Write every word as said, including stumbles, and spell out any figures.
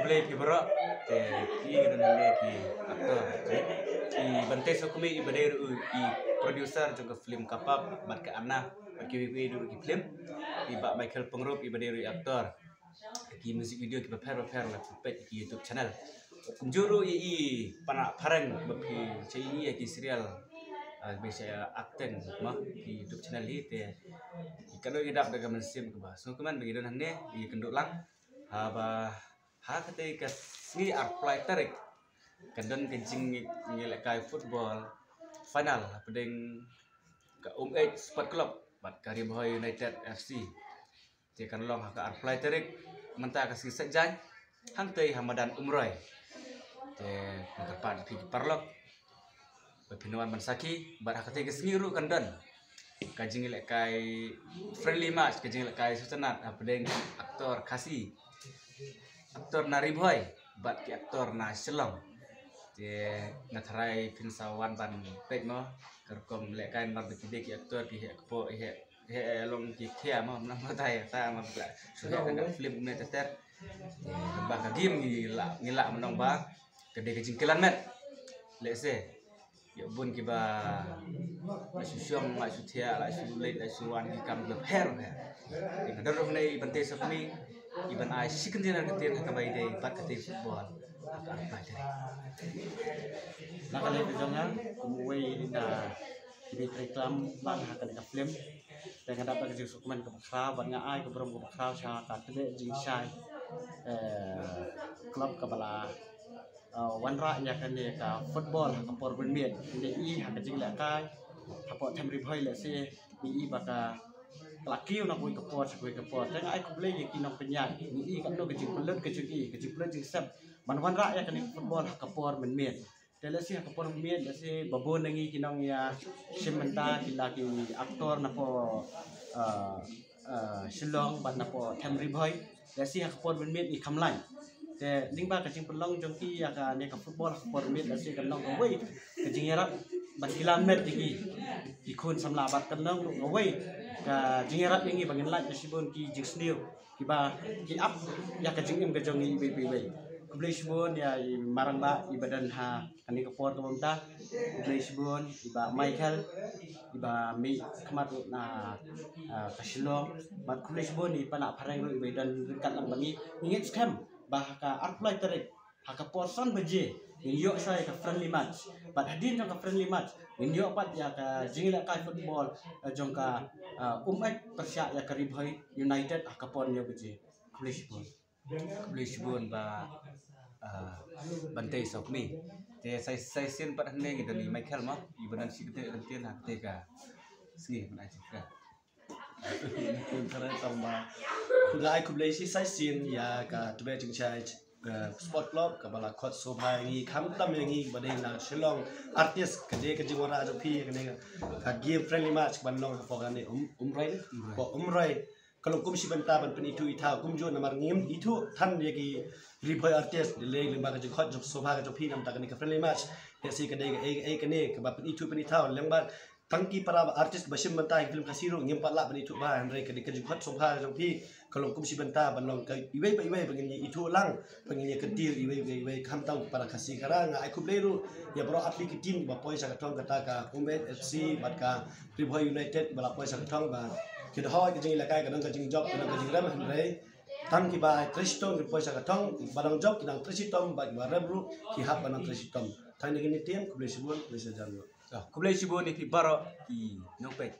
Khublei phi baroh. Te ki ngi don hangne ki actor, i Bantei Sawkmie, i ba dei ruh i producer jong ka film Kapap bad ka Anna bad kiwei kiwei ruh ki film. I Bah Michael Pyngrope, i ba dei ruh i actor. Ki music video kiba pher ba pher la phi peit ki YouTube channel. Kumjuh ruh i, i Panah Phareng ba phi shait ïohi ïa ki serial, ah, ba shait acting mo ki YouTube channel hi. Te ki kano ki dap da ka mynsiem kaba sngewkmen ba ngi don hangne, ïakynduh lang. Haba ha katei ka sngi arphew lai tarik kan don ka jingïalehkai football final hapdeng ka Umeit Sport Club bad ka Ri Bhoi United F C. Te kan long ha ka arphew lai tarik, mynta ka sngi Saitjaiñ, hangtei ha madan Umroi. Te nga kyrpad ïa phi ki paralok ba phin wan ban sakhi, bad ha katei ka sngi ruh kan don ka jingïalehkai friendly match, ka jingïalehkai sngewtynnat hapdeng actor Khasi, actor na Ri Bhoi bad ki actor na Shillong. Te nga tharai phin sa wan ban peit mo, ka rukom lehkai namar ba ki dei ki actor ki heh kpoh, heh, heh long ki khia mo, namar ba tai ta ma ba shu heh ka film ne ter ter. Te ba ka game ngi lah, ngi lah ban ong ba ka dei ka jingkylla met. Lehse ïa bun kiba la shu shong, la shu thiah, la shu leit, la shu wan ki kam kiba pher pher. Te nga don ruh hangne i Bantei Sawkmie, i ban ai shi kyntien ar kyntien ha kaba ïadei bad katei football ha ka arphew lai tarik. Na ka liang ka jong nga kum uwei na kiba trei klam lang ha kane ka film, te nga dap da ka jingsngewkmen kaba khraw bad nga ai ka burom kaba khraw sha ka Tbeh Jingshai, eh, club kaba la, eh, wanrah ïa kane ka football ha ka por mynmiet. Ngi i ha ka jinglehkai hapoh them Ri Bhoi lehse ngi i ba ka la kiew na kawei ka por sha kawei ka por. Te nga ai khublei ïa ki nongpynïaid, ngi i katno ka jingpynlut ka jong i, ka jingpynlut jingsep ban wanrah ïa kane ka football ha ka por mynmiet. Te lehse ha ka por mynmiet lehse ba bun na ngi ki nongïashim bynta ki la ki actor napoh, ah, ah, Shillong bad napoh them Ri Bhoi. Lehse ha ka por mynmiet ngi kham lait. Te lyngba ka jingpynlong jong ki ïa kane ka football ha ka por mynmiet lehse kan long kawei ka jingïarap ban kylla met ïa ki, ki khun samla bad kan long ruh kawei ka jingïarap ïa ngi ba ngin lait na shibun ki jingsniew kiba ki ap ïa ka jingim ka jong ngi iwei pa iwei. Khublei shibun ïa i Marangbah i ba don ha kane ka por kaba mynta. Khublei shibun i Bah Michael i ba mih khmat ruh na, ah, ka Shillong. Bad khublei shibun i Panah Phareng ruh i ba i don ryngkat lang bad ngi. Ngi ngeit skhem ba ha ka arphew lai tarik ha ka por san baje ngin ïoh sa ïa ka friendly match. Bad hadien jong ka friendly match ngin ïoh pat ïa ka jingïalehkai football, eh, jong ka, eh, Umeit pyrshah ïa ka Ri Bhoi United ha ka por hynñiew baje. Khublei shibun. Khublei shibun Bah, eh, Bantei Sawkmie. Te sa, sa shisien pat hangne ngi don i Michael mo, i ba don shi kyntien, kyntien ha katei ka sngi mynta jingkren. Khublei tang ba. Khublei, khublei shi sa shisien ïa ka Tbeh Jingshai, eh, Sport Club kaba la khot sngewbha ïa ngi, khamtam ïa ngi ba dei na Shillong artist, ka dei ka jingwanrah jong phi ïa kane ka game friendly match ban long hapoh kane Um, Umroi, hapoh Umroi. Ka long kum shi bynta ban pynithuh ithaw kumjuh namar ngim ithuh than ïa ki Ri Bhoi artist, dei lyngba ka jingkhot jong sngewbha ka jong phi namar kane ka friendly match. Te shi ka dei ka ei, ei kane kaba pynithuh pynithaw lyngba tang ki para artist ba shim bynta ha ki film Khasi ruh ngim pat lah ban ithuh bha, hynrei ka dei ka jingkhot sngewbha jong phi ka long kum shi bynta ban long ka iwei pa iwei ba ngin ïa ithuh lang, ba ngin ïa kyntiew iwei pa iwei, khamtam ki para Khasi. Kata nga ai khublei ruh ïa baroh ar tylli ki team ba poi sha ka thong, kata ka Umeit F C bad ka Ri Bhoi United ba la poi sha ka thong, ba ki dohoi ka jingïalehkai, ka dang ka jingjop, ka dang ka jingrem, hynrei tang kiba trei shitom ki poi sha ka thong, ba dang jop ki dang trei shitom, ba kiba rem ruh ki hap ban dang trei shitom. Tang ïa kine ki team, khublei shibun, khublei shihajar nguh. Ah, khublei shibun ïa phi baroh ki nongpeit.